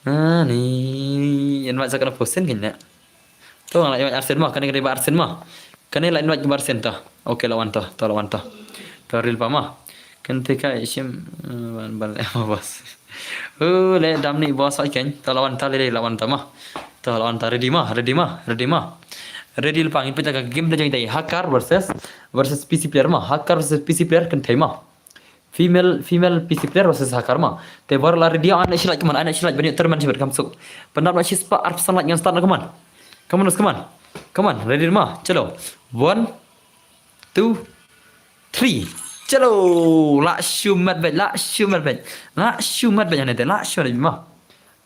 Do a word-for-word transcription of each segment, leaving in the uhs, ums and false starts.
Ani invite sa kane phew sien kane. To nga la invite ar sien mo, kane ka dei ba ar sien mo. Kane la invite ba ar sien to. Okay, la wan to, to la wan to. To reel pa mo. Kane te ka shim, eh, ban ban le mo boss. Oh, le dam ni boss ai ken. To la wan to le la wan to mo. To la wan to ready mo, ready mo, ready mo. Ready le pa ngin pynta ka game da jong te Hacker versus versus P C player mo. Hacker versus P C player kynthei mo. Female, female P C player versus Hacker mo. Te baroh la ready, ai na shlait kman, ai na shlait ban ïoh tournament shibit kam suk. Pyndap na shispah arphew san lait ngan start na kman. Come on, come on. Come on, ready mo. Chalo. One, two, three. Chalo. La shu mat bad, la shu mat bad. La shu mat bad hane te, la shu mat mo.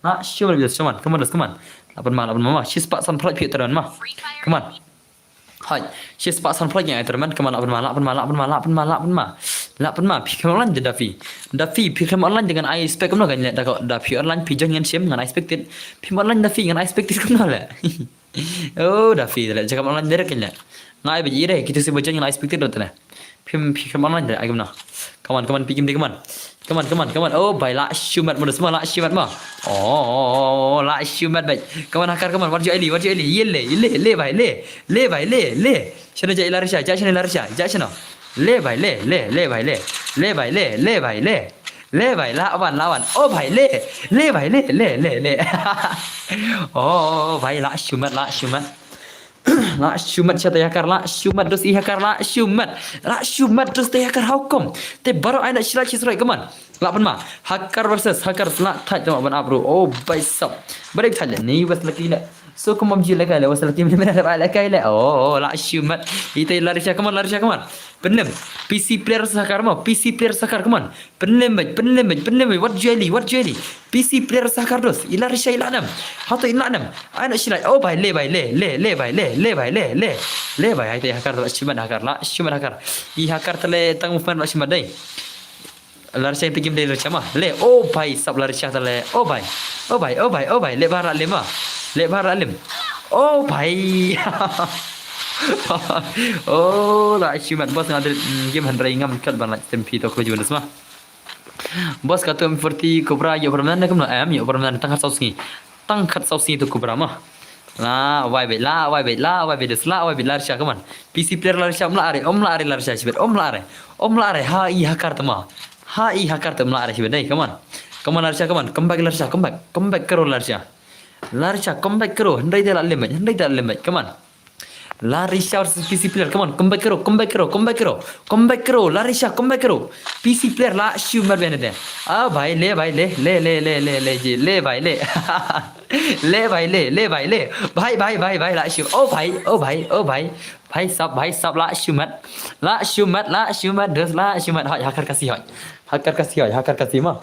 La shu mat bad, come on, come on, come on. La pynma, la pynma mo. Shispah san phlak phi tournament mo. Come on. Hai, shispah san phlak ïa tournament, kynmaw la pynma, la pynma, la pynma, la pynma, la pynma. La pynma, phi khlem online de Daffy. Daffy, phi khlem online de ngan ai spec kumno kan leh da ko, da phi online phi join ngan shim, ngan ai spectate. Phi online Daffy, ngan ai spectate kumno leh. Oh, Daffy, leh jaka online direct kan leh. Ngan ai ba ji re, kita si ba join ngan ai spectate dot leh. Phim, phi khlem online de, ai kumno. Come on, come on, phi kim de, come on. Come on, come on, come on. Oh, bhai, la shu mat mo, la shu mat mo. Oh, la shu mat, bhai. Come on, Hacker, come on. Wat ju ai li, wat ju ai li. Ye le, le, le, bhai, le. Le, bhai, le, le. Shano ja i Larisha, ja shano Larisha, ja shano. Le, bhai, le, le, le, bhai, le. Le, bhai, le, le, bhai, le. Le, bhai, la wan, la wan. Oh, bhai, le. Le, bhai, le, le, le, le. Oh, bhai, la shu mat, la shu mat. La shu mat sha te Hacker, la shu mat dos i Hacker, la shu mat. La shu mat dos te Hacker, how come? Te baroh ai na shlait shisroi, come on. La pynma. Hacker versus Hacker, la thait tama ban ap ruh. Oh, bhai sab. Ba dei thait le, ni was lucky le. So, come on, ji le kai le, was lucky, mena le, ba le kai le. Oh, la shu mat. Ite Larisha, come on, Larisha, come on. Pynlem. P C player versus Hacker mo, P C player versus Hacker, come on. Pynlem bad, pynlem bad, pynlem bad. Wat ju ai li, wat ju ai li. P C player sa Hacker dos. I Larisha i la nam. Hato i la nam. Ai na shlait. Oh, bhai, le, bhai, le, le, le, bhai, le, le, bhai, le, le. Le, bhai, ai te Hacker la shu mat Hacker, la shu mat Hacker. I Hacker te le tang movement la shu mat dei. Larisha te game dei Larisha ma. Le, oh, bhai, sab Larisha te le. Oh, bhai. Oh, bhai, oh, bhai, oh, bhai. Le bhar la lem ma. Le bhar la lem. Oh, bhai. Oh, la shu mat boss nga dei, mm, game hynrei ngam kat ban la tem phi to ko juan ma. Boss, katto M forty Cobra ïoh permanent ne kumno? Em, ïoh permanent tang khatsaw sngi. Tang khatsaw sngi to Cobra ma. La wai bad, la wai bad, la wai bad, la wai bad Larisha, come on. P C player Larisha, ym la are, ym la are Larisha shibit, ym la are. Ym la are, ha i Hacker te ma. Ha i Hacker te ym la are shibit dei, come on. Come on Larisha, come on. Come back Larisha, come back. Come back karo Larisha. Larisha, come back karo. Hynrei te la limit, hynrei te la limit, come on. Larisha versus P C player. Come on, come back karo, come back karo, come back karo. Come back karo, Larisha, come back karo. P C player la shu mat bene de. Ah, bhai, le, bhai, le, le, le, le, le, le, ji, le, bhai, le. Le, bhai, le, le, bhai, le. Bhai, bhai, bhai, bhai, la shu. Oh, bhai, oh, bhai, oh, bhai. Bhai, sab, bhai, sab, la shu mat. La shu mat, la shu mat, dos, la shu mat. Hoi, Hacker ka si hoi. Hacker ka si hoi, Hacker ka si ma.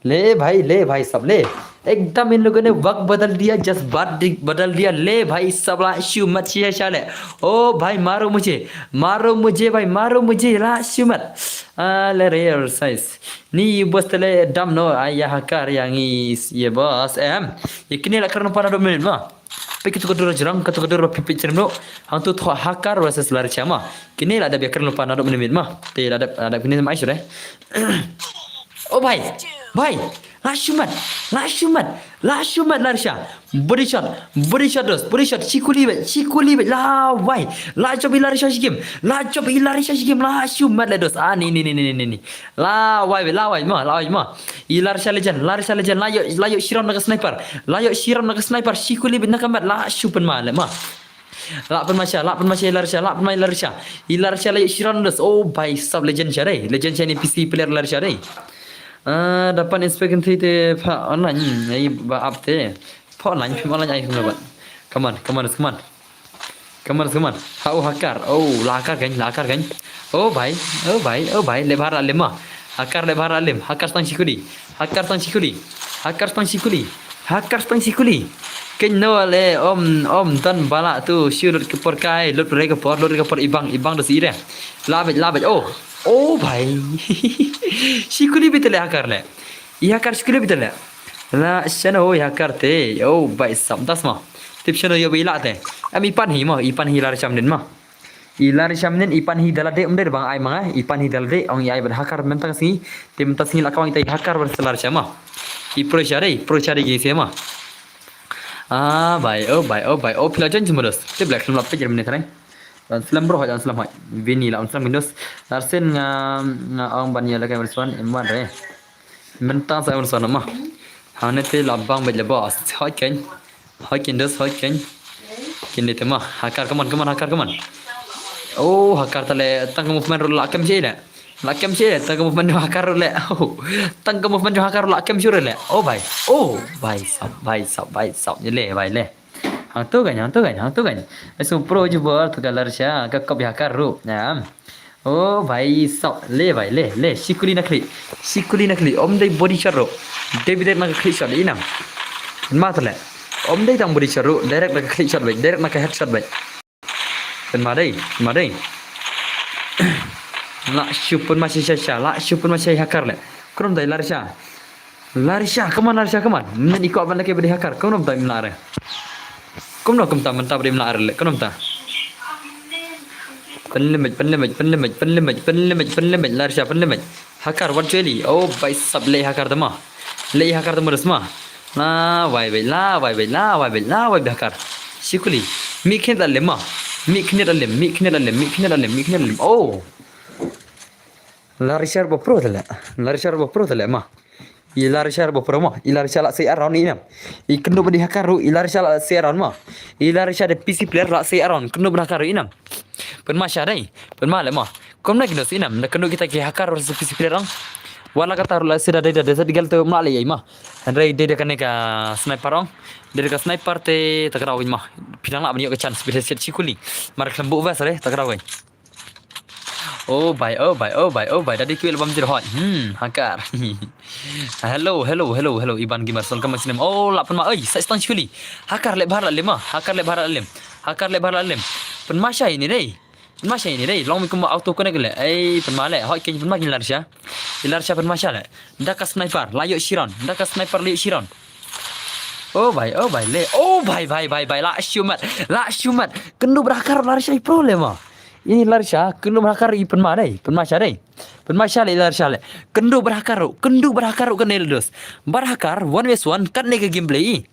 ले भाई, ले भाई साहब, ले। एकदम इन लोगों ने वक्त बदल दिया, जज्बात दि-, बदल दिया। ले भाई साहब, ला शू मत शिया शाले। ओ भाई, मारो मुझे, मारो मुझे भाई, मारो मुझे, ला शू मत। A, le rare size. Ni boss te le dam no, ai ya Hacker ya ngi ye boss, em. Ye kine la kren pa na do minit ma. Pe kitu ka dur jrang, kitu ka dur ba pipit jrang no. Hangtu tho Hacker versus Larisha ma. Kine la dap ya kren pa na do minit ma. Te la dap, la dap kine ma ai sure. Oh bhai, bhai, la shoo mat, la shoo mat, la shoo mat Larisha. Body shot, body shot dos, body shot, shi kuli bad, shi kuli bad, la wai, la jop i Larisha shi game, la jop i Larisha shi game, la shoo mat le dos. Ah, ni, ni, ni. La wai bad, la wai ma, la wai ma. I Larisha legend, Larisha legend, la ïoh, la ïoh shi round na ka sniper, la ïoh shi round na ka sniper, shi kuli bad na ka mat, la shoo pynma le ma. Lah pynma sha, lah pynma sha i Larisha, lah pynma i Larisha. I Larisha la ïoh shi round dos. Oh bhai sab, legend sha dei. Legend sha ni P C player Larisha dei. Ah, da pan inspect kynthei te pha online, hmm, ai ba ap te. Pha online, phim online ai kumno ba. Come on, come on, come on. Come on, come on. Ha, oh, Hacker. Oh, la Hacker kan, la Hacker kan. Oh bhai, oh bhai, oh bhai. Leh bha la lem ma. Hacker leh bha la lem. Hacker tang shi kuli. Hacker tang shi kuli. Hacker tang shi kuli. Hacker tang shi kuli. Kynno le om, om don bala tu, shu lut ka por kai, lut re ka por, lut re ka por, ibang, ibang dos ire. La bad, la bad. Oh. Oh bhai. Shi kuli bit le Hacker le. I Hacker shi kuli bit le. La shano i Hacker te. Oh bhai sab, das ma. Tip shano ïoh ba i la te. Em, i pan hi ma, i pan hi Larisha mynnin ma. I Larisha mynnin, i pan hi da lade, um dei ba nga ai ma nga, i pan hi da lade, ong i ai bad Hacker mynta ka sngi, te mynta sngi la kawang ita i Hacker bad Larisha ma. Ki pro sha dei, pro sha dei ki sema. Ah, bai, oh, bai, oh, bai, oh, phi la join jingmut dos. Te black film la pik jam ni khareng. Don slem bro, don slem hoi. Vini la on slem Windows. Larsen nga, nga ong ban ïa la kai respond em wan re. Mentang sa respond ma. Hane te la bang bad le boss. Hoi ken. Hoi ken dos, hoi ken. Ken de te ma. Hakar, come on, come on, hakar, come on. Oh, hakar ta le tang ka movement ruh la kem shi le. La kem shi le, tang ka movement jong hakar ruh le. Oh. Tang ka movement jong hakar ruh la kem shi ruh le. Oh, bai. Oh, bai sap, bai sap, bai sap. Ni le, bai le. Hangto kan, hangto kan, hangto kan. Ai sum pro jubor tu ka Larsha, ka kop ïa hakar ruh. Nyam. Oh, bai sap. Le, bai, le, le. Shikuli na khlieh. Shikuli na khlieh. Ym dei body shot ruh. Dei bidek na ka khlieh shot, inam. Ma ta le. Ym dei tang body shot ruh. Direct na ka khlieh shot, bai. Direct na ka headshot, bai. Pynma dei, pynma dei. La shu pynma shi sha sha, la shu pynma shi hakar le. Kumno dei Larsha. Larsha, come on Larsha, come on. Nen iko ban lake bade hakar. Kumno dei mla re. Kumno kumta mynta bade mla re le. Kumno ta. Pynlimit, pynlimit, pynlimit, pynlimit, pynlimit, pynlimit, Larsha, pynlimit. Hakar, wat jeli. Oh, bai sap le hakar tama. Le hakar tama dos ma. La wai bai, la wai bai, la wai bai, la wai bai hakar. Shikuli. Mi khnit la lem ma. Mi khnit la lem, mi khnit la lem, mi khnit la lem, mi khnit la lem. Oh. Larsha ba pro tale. Larsha ba pro tale ma. I Larsha ba pro ma. I Larsha la sei around inam. I kyndup badi hakar ruh, i Larsha la sei around ma. I Larsha de P C player la sei around. Kyndup badi hakar ruh inam. Pynma sha dei. Pynma le ma. Kumne ki dos inam. Na kyndup kita ki hakar ruh P C player ong. Wala kata ruh la sei da dei da dei sa digal te ma le ai ma. Hynrei dei da kane ka sniper ong. Dei da ka sniper te ta kadaw ma. Phi dang lah ban ïoh ka chance bad headshot Shikuli. Mar khlem buh vest re ta kadaw. Oh bai, oh bai, oh bai, oh bai. Dadi kwel bam jir hot. Hmm, hakar. Hello, hello, hello, hello. Iban Gamer, welcome back sinem. Oh, la pynma. Oi, sa stang Shikuli. Hakar le bhar la lem ma. Hakar le bhar la lem. Hakar le bhar la lem. Pynma sha ini dei. Pynma sha ini dei. Long mi kumba auto connect le. Ei, pynma le. Hoi ken pynma kin Larsha. Larsha pynma sha le. Da ka sniper. La ïoh shi round. Da ka sniper la ïoh shi round. Oh bai, oh bai le. Oh bai, bai, bai, bai. La shu mat. La shu mat. Kyndup bad hakar Larsha i pro le ma. Ini Larsha, kyndup bad hakar i pynma dei. Pynma sha dei. Pynma sha le Larsha le. Kyndup bad hakar ruh. Kyndup bad hakar ruh kane le dos. Bad hakar, one versus one, katne ka gameplay i.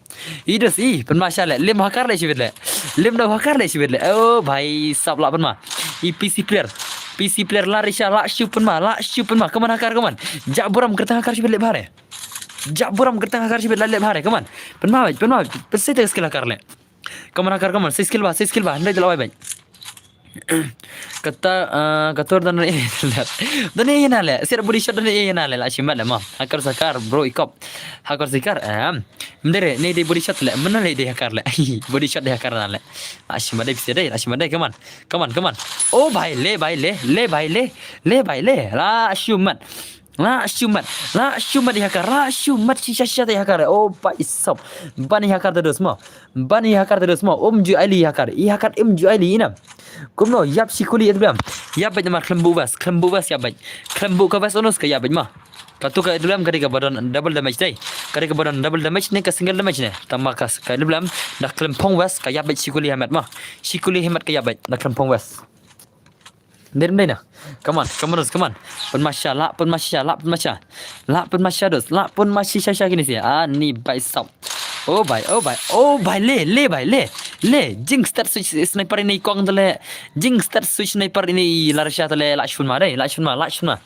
I dos i, pynma sha le. Lem hakar le shibit le. Lem da hakar le shibit le. Oh, bai sap la pynma. I P C player. P C player Larsha, la shu pynma, la shu pynma. Come on hakar, come on. Jak buram kyrteng hakar shibit le bhare. Jak buram kyrteng hakar shibit la le bhare, come on. Pynma bai, pynma bai. Pynsa te skill hakar le. Come on hakar, come on. Sei skill ba, sei skill ba. Hynrei te la wai bai. Kata, ah, katur dan e dan e na le. Sir body shot dan e na le. La shimat le ma. Hakar sakar bro ikop. Hakar sakar. Em. Mdere ne dei body shot le. Mna le dei hakar le. Body shot dei hakar na le. La shimat dei pise dei. La shimat dei. Come on. Come on, come on. Oh bai le, bai le. Le bai le. Le bai le. La shimat. La shimat. La shimat i hakar. La shimat shisha shisha i hakar. Oh bai sap. Bani hakar terus ma. Bani hakar terus ma. Um ju aili hakar. I hakar im ju aili inam. Kumno, ïap Shikuli ïa dblam. Ïap bad namar khlem buh vest, khlem buh vest ïap bad. Khlem buh ka vest onus ka ïap bad ma. Katu ka dblam ka dei ka badon double damage dei. Ka dei ka badon double damage ne ka single damage ne. Tama ka ka dblam da khlem phong vest ka ïap bad Shikuli hamet ma. Shikuli hamet ka ïap bad da khlem phong vest. Dei dei na. Come on, come on, come on. Pynma sha la, pynma sha la, pynma sha. La pynma sha dos, la pynma shisha sha kini si. Ah, ni bai sap. Oh bai, oh bai, oh bai le, le bai le. Le, jing start switch sniper ini kong tale. Jing start switch sniper ini Larsha tale, la shun ma dei, la shun ma, la shun ma.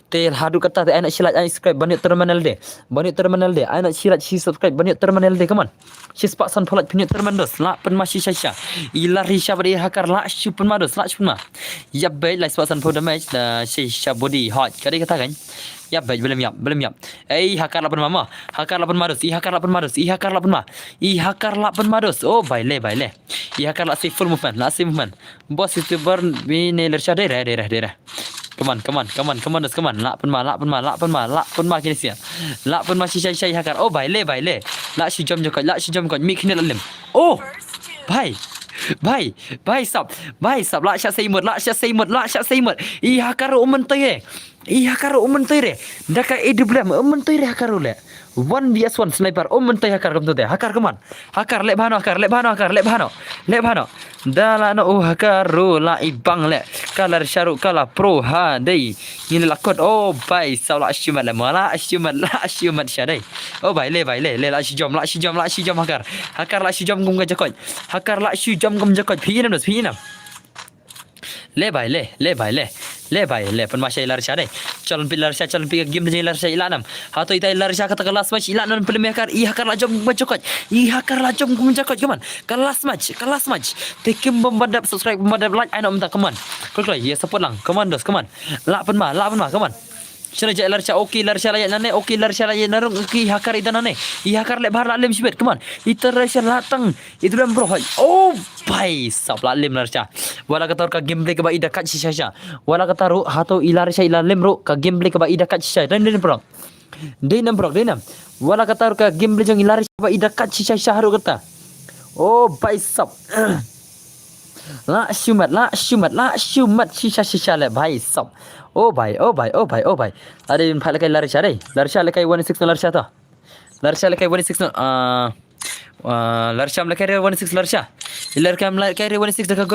Te hadu kata te ai na shilak ai subscribe ban ïoh terminal de. Ban ïoh terminal de. Ai na shilak shi subscribe ban ïoh terminal de, come on. Shispah sanphew lak pynïoh terminal dos, la pynma shisha sha. I Larsha bad i hakar la shu pynma dos, la shu pynma. Ïap bad la shispah sanphew damage da shisha body hot. Ka dei kata kan. Ïap bad belum ïap, belum ïap. Ei hakar la pynma ma. Hakar la pynma dos, i hakar la pynma dos, i hakar la pynma. I hakar la pynma dos. Oh bai le, bai le. I hakar la si full movement, la si movement. Boss YouTuber bine Larsha dei re, dei re, dei re. Come on, come on, come on, come on, come on. La pynma, la pynma, la pynma, la pynma kini sia. La pynma shisha shisha i hakar. Oh bai le, bai le. La shu jam jokot, la shu jam jokot. Mi kini la lem. Oh. Bai. Bai. Bai sap. Bai sap. La sha sei mut, la sha sei mut, la sha sei mut. I hakar um mentoi re. I hakar um mentoi re. Da ka A W M um mentoi re hakar le. One V S one sniper. Oh, mynta i Hakar kumto te. Hakar, come on. Hakar, leh bha noh, Hakar, leh bha noh, Hakar, leh bha noh. Leh bha noh. Da la noh, oh, Hakar ruh la i bang leh. Ka Larsha ruh ka la pro ha dei. Ngin la kot. Oh, bai, saw la shu mat leh. Ma la shu mat, la shu mat sha dei. Oh, bai, leh, bai, leh, leh, la shu jom, la shu jom, la shu jom, Hakar. Hakar la shu jom kum ka jakoit. Hakar la shu jom kum jakoit. Phi ïa nam dos, phi ïa nam. Leh bai, leh, leh bai, leh. Leh bai, leh, pynma sha i Larsha dei. Chalon phi Larsha, chalon phi ka game dei Larsha, i la nam. Hato ita i Larsha kata ka last match, i la nam pynlem i Hakar, i Hakar la jom kum jakoit. I Hakar la jom kum jakoit, come on. Ka last match, ka last match. Te kim bym pat dep subscribe, bym pat dep like, ai noh mynta, come on. Kloi kloi, ïa support lang, come on dos, come on. La pynma, la pynma, come on. Shane ja i Larsha, okay, Larsha la ïa nane, okay, Larsha la ïa narung, okay, i Hakar ita nane. I Hakar leh bha la lem shibit, come on. Ita Larsha la tang, ita lem bro, hai. Oh, bai, sap la lem Larsha. Wala kata ruh ka gameplay kaba i da kat shisha sha. Wala kata ruh, hato i Larsha i la lem ruh, ka gameplay kaba i da kat shisha. Dei nam bro. Dei nam bro, dei nam. Wala kata ruh ka gameplay jong i Larsha kaba i da kat shisha sha ruh kata. Oh, bai sap. La shu mat, la shu mat, la shu mat shisha shisha leh, bai sap. Oh bai, oh bai, oh bai, oh bai. Ade, pha lehkai Larsha dei. Larsha lehkai one six Larsha to. Larsha lehkai one six, ah, ah, Larsha lehkai one six Larsha. Larsha lehkai one six da ka